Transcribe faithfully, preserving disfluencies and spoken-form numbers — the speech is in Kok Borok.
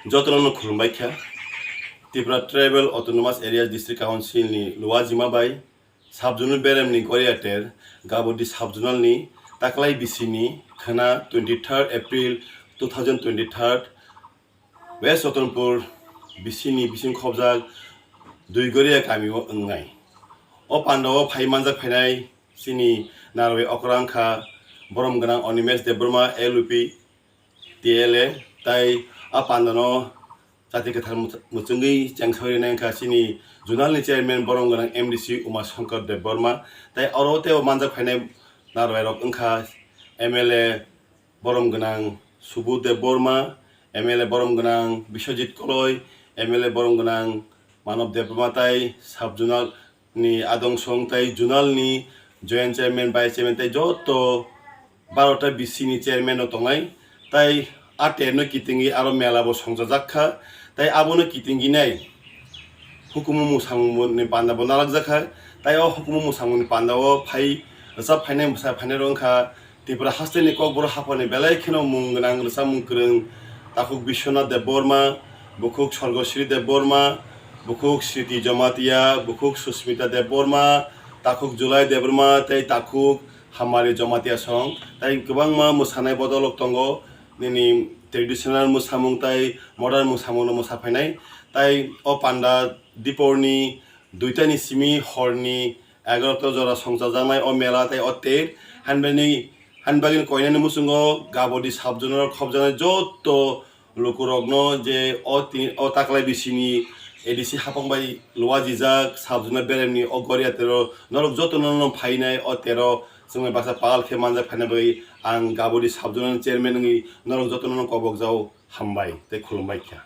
Jotono no khulumbai kha. Tripura Tribal Autonomous Areas District Council ni luajima bai Sub-Zonal Beremni Goriater Gabodi Sub-Zonal ni taklai bisini khana twenty-third April two thousand twenty-three West Ratanpur bisini bising khobjak Duigoria kami o wngnai. O panda o phai manjak phainai chini narwi okra wngkha borom gwnang Animesh Debbarma L U P T L A tai a panda no jati kwthar much-, muchungwi chengsawi rwnai wngkha chini zonal ni chairman borom gwnang M D C Uma Shankar Debbarma tai oro tei o manjak phainai narwi rok wngkha M L A borom gwnang Subodh Debbarma, M L A borom gwnang Biswajit Koloi, M L A borom gwnang Manob Debbarma tai sub-zonal ni adong song tai zonal ni joint chairman, vice chairman tai joto barota bisini chairman rok tongnai tai a ter no kitingwi aro mela bo songchajak kha tai abono kitingwi nai hukumu mwsamung ni panda bo nalakjak kha tai o hukumu mwsamung ni panda o phai rwchap phainai bwsa phainai rok wngkha Tripura hasteni Kokborok haphani belai kheno mung gwnang rwchapmung kwrwng takhuk Biswanath Debbarma, bukhuk Sorgosri Debbarma, bukhuk Sriti Jamatia, bukhuk Susmita Debbarma, takhuk Julai Debbarma tei takhuk Hamari Jamatia song tai kwbangma mwsanai bodolok tongo nini traditional mwsamung tai modern mwsamungno mwsa phainai tai o panda diporni duitani simi horni egarota jora songchajaknai o mela tei o ter hanbani hanbagini koinani muchungo Gabodi sub-zonal khobjaknai joto lukurokno je o ti-, o taklai bisini A D C hapang bai luajijak sub-zonal beremni o Goriatero norok jotono no phainai o tero chwngno baksa pal khe manjak phaina bagwi ang Gabodi sub-zonal chairman wngwi norok jotono no kobokjao hambai tei khulumbai kha.